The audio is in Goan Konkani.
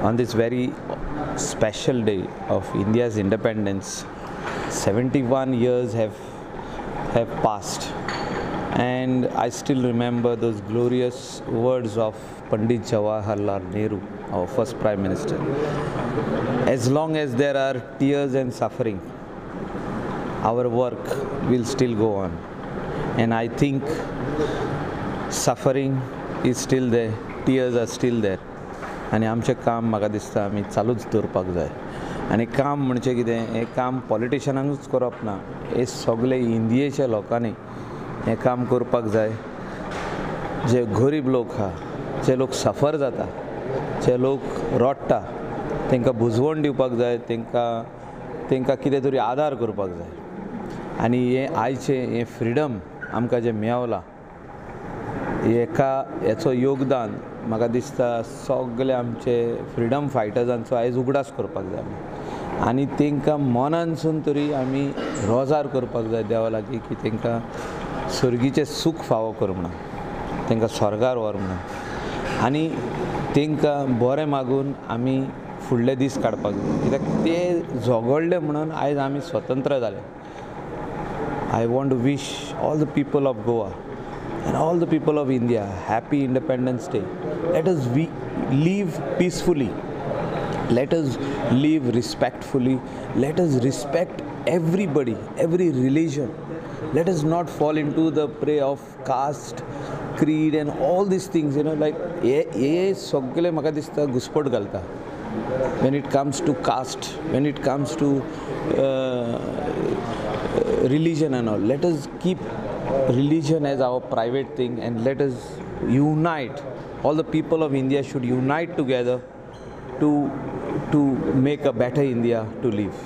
On this very special day of India's independence, 71 years have passed, and I still remember those glorious words of Pandit Jawaharlal Nehru, our first Prime Minister. As long as there are tears and suffering, our work will still go on. And I think suffering is still there, tears are still there. आनी आमचें काम म्हाका दिसता आमी चालूच दवरपाक जाय. आनी काम म्हणजे कितें, हें काम पॉलिटिशनानूच करप ना, हें सगळे इंडियेच्या लोकांनी हें काम करपाक जाय. जे गरीब लोक आहा, जे लोक सफर जाता, जे लोक रडटा, तांकां बुजवण दिवपाक जाय, तांकां कितें तरी आदार करपाक जाय. आनी हें आयचें हें फ्रिडम आमकां जें मेवलां, हेका हेचो योगदान म्हाका दिसता सगळे आमचे फ्रिडम फायटर्सांचो आयज उगडास करपाक जाय. आनी तांकां मनानसून तरी आमी रोजार करपाक जाय देवा लागीं की तांकां सर्गीचें सूख फावो कर म्हणून, तांकां स्वर्गार व्हर म्हणून, आनी तांकां बरें मागून आमी फुडले दीस काडपाक जाय. कित्याक ते झगडले म्हणून आयज आमी स्वतंत्र जाले. I want to wish all the people of Goa and all the people of India happy Independence Day. Let us live peacefully. Let us live respectfully. Let us respect everybody, every religion. Let us not fall into the prey of caste, creed and all these things, you know, like ye सगळे म्हाका दिसता घुस्पट घालता. When it comes to caste, when it comes to religion and all, let us keep religion as our private thing and let us unite. All the people of India should unite together to make a better India to live.